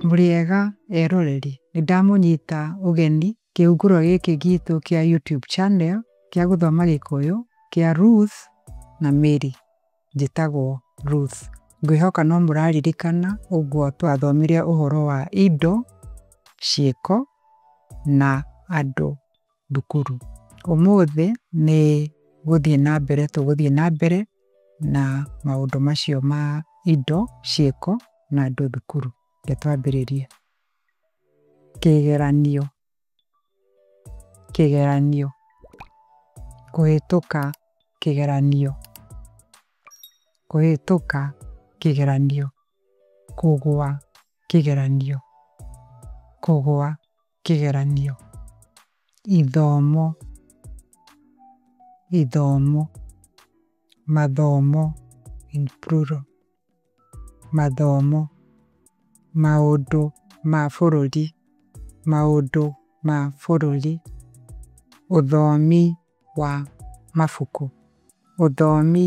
Mũrĩega eroreri, nĩndamũnyita ũgeni kĩhunguro gĩkĩ gitũ kĩa YouTube channel kĩa gũthoma gĩkũyũ kĩa Ruth na Mary. Njĩtagwo Ruth. Ngwĩhoka no mũraririkana ũguo twathomire ũhoro wa indo, ciĩko na andũ thukuru. Ũmũthĩ nĩ gũthiĩ nambere tũgũthiĩ nambere na maũndũ macio ma indo, ciĩko na andũ thukuru. Reke twambĩrĩrie. Kĩgeranio, kĩgeranio, kũhĩtũka kĩgeranio, kũhĩtũka kĩgeranio, kũgũa kĩgeranio, kũgũa kĩgeranio, ithomo, ithomo, mathomo in plural, mathomo, maũndũ ma bũrũri, maũndũ ma bũrũri, ũthomi wa mabuku, ũthomi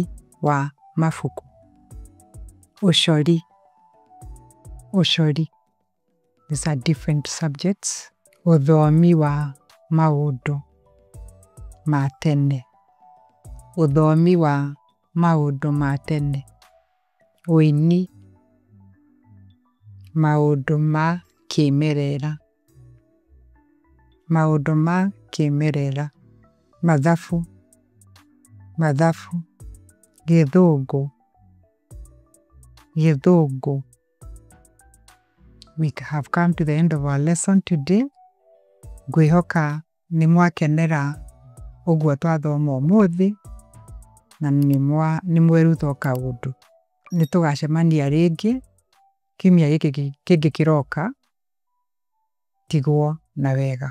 wa mabuku, ũcori, ũcori. These are different subjects. Ũthomi wa maũndũ ma tene, ũthomi wa maũndũ ma tene, wũini, maũndũ ma kĩmerera, maũndũ ma kĩmerera, mathabu, mathabu, gĩthũngũ, gĩthũngũ. We have come to the end of our lesson today. Ngwĩhoka nĩmwakenera ũguo twathoma ũmũthĩ na nĩmweruta o kaũndũ. Nĩtũgacemania rĩngĩ kiumia gĩkĩ kĩngĩ kĩroka, tigwo na wega.